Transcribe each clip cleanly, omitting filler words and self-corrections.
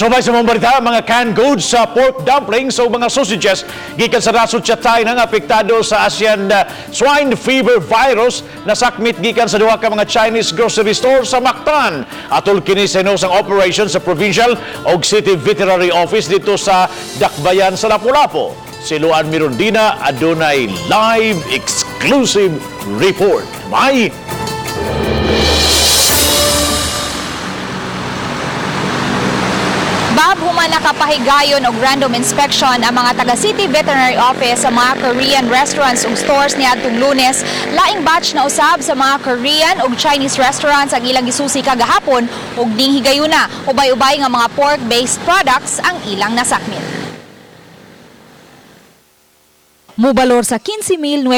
Subay sa mga balita, mga canned goods sa pork dumplings o mga sausages gikan sa nasod sa China nga apektado sa Asian swine fever virus nasakmit gikan sa duha ka mga Chinese grocery store sa Mactan. Atol kini sa inusang operation sa Provincial og City Veterinary Office dito sa Dakbayan sa Lapu-Lapu. Si Luan Mirundina adunay live exclusive report. May Bob, human nakapahigayon og random inspection ang mga taga City Veterinary Office sa mga Korean restaurants ug stores niadtong Lunes. Laing batch na usab sa mga Korean ug Chinese restaurants ang ilang gisusi kagahapon ug ning higayuna ubay-ubay nga mga pork-based products ang ilang nasakmit. Mubalor sa 15,900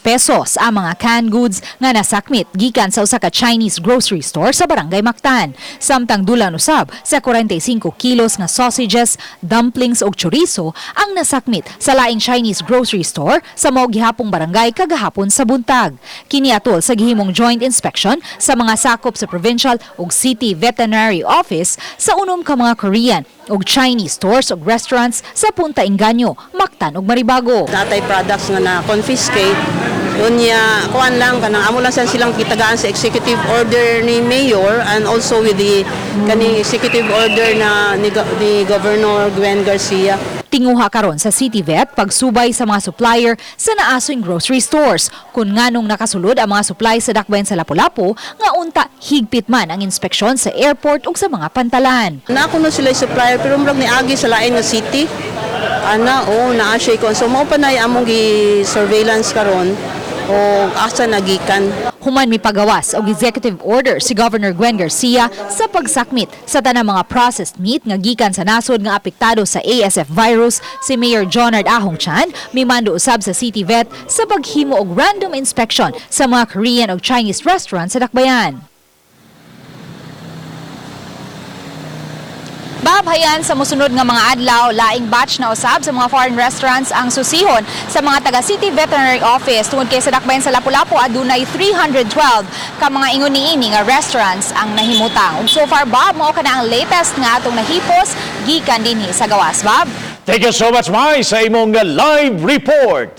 pesos ang mga canned goods nga nasakmit gikan sa usa ka Chinese grocery store sa Barangay Mactan. Samtang dulan usab sa 45 kilos nga sausages, dumplings ug chorizo ang nasakmit sa laing Chinese grocery store sa mao gihapong barangay kagahapon sa buntag. Kini atol sa gihimong joint inspection sa mga sakop sa Provincial ug City Veterinary Office sa unom ka mga Korean ug Chinese stores ug restaurants sa Punta Inganyo, Mactan ug Maribago. Natay products nga na confiscate unya, kuan lang, kanang amo lang silang kitagaan sa executive order ni Mayor and also with the kaning executive order na ni Governor Gwen Garcia. Tinguha karon sa City Vet pagsubay sa mga supplier sa naasoing grocery stores. Kung nganong nakasulod ang mga supply sa dakbayan sa Lapu-Lapu, nga unta higpit man ang inspeksyon sa airport ug sa mga pantalan. Na kuno sila supplier, pero murag niagi sa lain nga city ana o naa siya kon, so mao pa na among gi surveillance karon o asa nagikan. Human mipagawas og executive order si Governor Gwen Garcia sa pagsakmit sa tanang mga processed meat nga gikan sa nasod nga apektado sa ASF virus, si Mayor Jonard Ahong Chan mimando usab sa City Vet sa paghimo og random inspection sa mga Korean ug Chinese restaurants sa Dakbayan. Babhayan sa musunod nga mga adlaw, laing batch na usab sa mga foreign restaurants ang susihon sa mga taga City Veterinary Office tungod kay sa dakbayan sa Lapu-Lapu adunay 312 ka mga ingon niini nga restaurants ang nahimutang. Ug so far, Bob, mao kana ang latest nga atong nahipos gikan dinhi sa gawas, Bob. Thank you so much, Mai, sa imong live report.